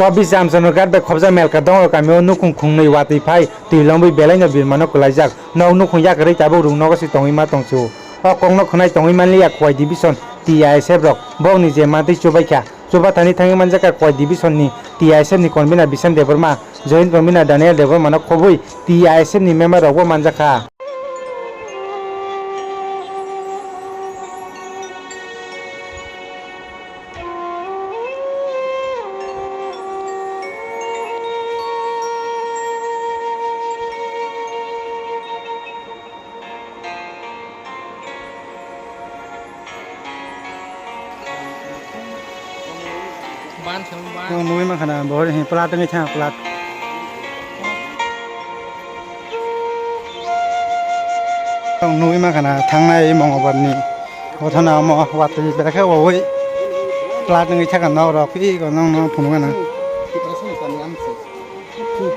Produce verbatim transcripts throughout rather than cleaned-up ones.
O Bisramchandra Ghat bai khobjak Melka Dongor kamio nukhung khungnwi watwi phai twi lomwi belaino birmano kwlaijak. Nok nukhung yakarwi tabuk rung nogo se tongwi ma tongsu. O kokno khwnai tongwi manliya Khowai Division T I S F rok. Bokni je mantwi chubaikha. Chubathani thangwi manjakha Khowai Division ni T I S F ni convener Bishan Debbarma, joint convener Daniel Debbarma no khobwi T I S F ni member rok bo manjakha. Ban se ban. Nugwi mankha na, bo hini plat wngwi thang plat. Nugwi mankha na, thangnai Mongolbar ni. Bothana omo watwi belai khe wawi plat wngwi thangkha nok rok, iko nokno phunukgana.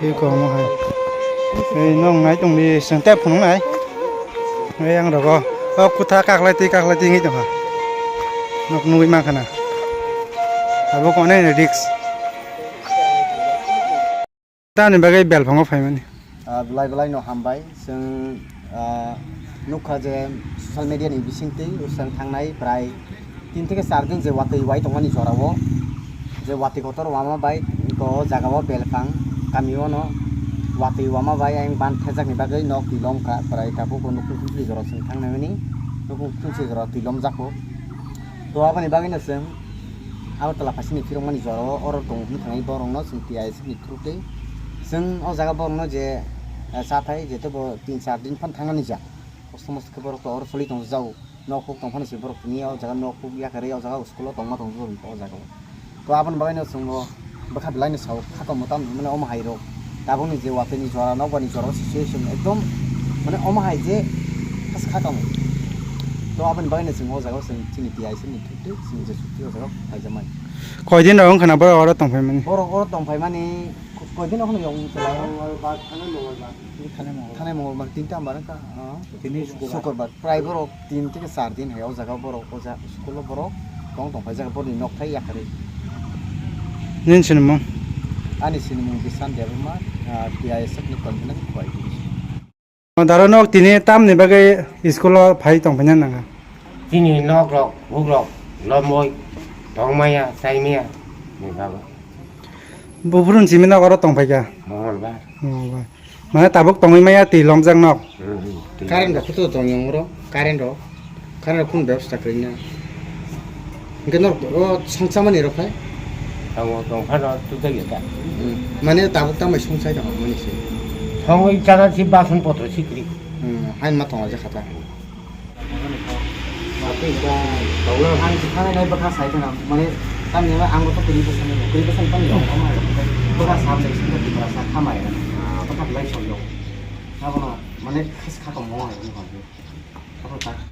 Iko omo hai. Ei, nok nai tongdi, seng tei phunuknai. Ei, ang rogo. O kutha kaklai twi, kaklai twi wngwi tongkha. Nok nugwi mankha na. Abo kone risk. Tamni bagwi belphango phaimani. Ah, belai belai no hambai. Chwng, ah, nukha je social media ni bisingtwi chwng thangnai prai tin theke char din je watwi wai tongmani jorao, je watwi kotor wama bai o jagao belphang kamio no watwi wama bai ayang ban thejakni bagwi nok twi lomkha, prai tabuk o nukhung khumsli jorao chwng thangnai mani nukhung khumsli jorao twi lomjakho. To aboni bagwino chwng Agartala phaisingni phirokmani jorao oro tongo hwnwi thangnai borokno chwng T I S F ni through twi chwng o jaga borokno je, eh, chathai jete bo tin char din phano thangnani ja. Kosto mosto khe borok to oro choli tongjak. Nok huk tong phano se borok tini o jaga nok huk yakarwi o jaga school o tongma tong o jaga o. To aboni bagwi no chwng bo bwkha belai no sao kha tongmo tam hinmano omo hai rok tabukni je watwi ni jora nok bai ni jora o situation ekdom mane omo hai je khas kha tong. To aboni bagwi no chwng o jaga o chwng chini T I S F ni thik thik chwng je sukti o jaga o phaijakmani. Koi din rok wngkha na borok oro tong phaimani? Borok oro tong phaimani koi din rok no yong chwla o. Thani Mongolbar. Thani Mongolbar tinta hambar wngkha, ah. Tini Sukurbar. Sukurbar. Prai borok tin theke char din hai o jaga borok o ja school o borok tong tong phai jaga borokni nok thai yakarwi. Nini sinimung? Ani sinimung Bishan Debbarma, ah, T I S F ni convener Khowai. Daro nok tini tamni bagwi school o phai tong phai nang nang? Chini nok rok, huk rok, lomoi, tongmaya, chaimaya, ni bago. Buphuru ni simi nok oro tong phai kha? Mongolbar. Mongolbar. Mane tabuk tongwi maya twi lomjak nok. Hmm, hmm, twi. Current rok kutu tong yong oro, current rok, current rok kunu bebosta kwrwi na. Hwnkhe norok o songchamani rok hai? Tongo, tong phano tujakya ta. Hmm, mane tabuk tambai songchai tong mani se. Songwi chana si bason potro si kwrwi. Hmm, hain ma tongo je khata. Ang thangwi nai bwkha sai kheno, mane, tamni hwnba ang boto kwrwi bwsani, kwrwi bwsani tamni rw, omo hai, bwkha sam nai singkha Tiprasa kha mai, bwkha belai song rw. Abono, mane, khas kha tongmo hai, abono.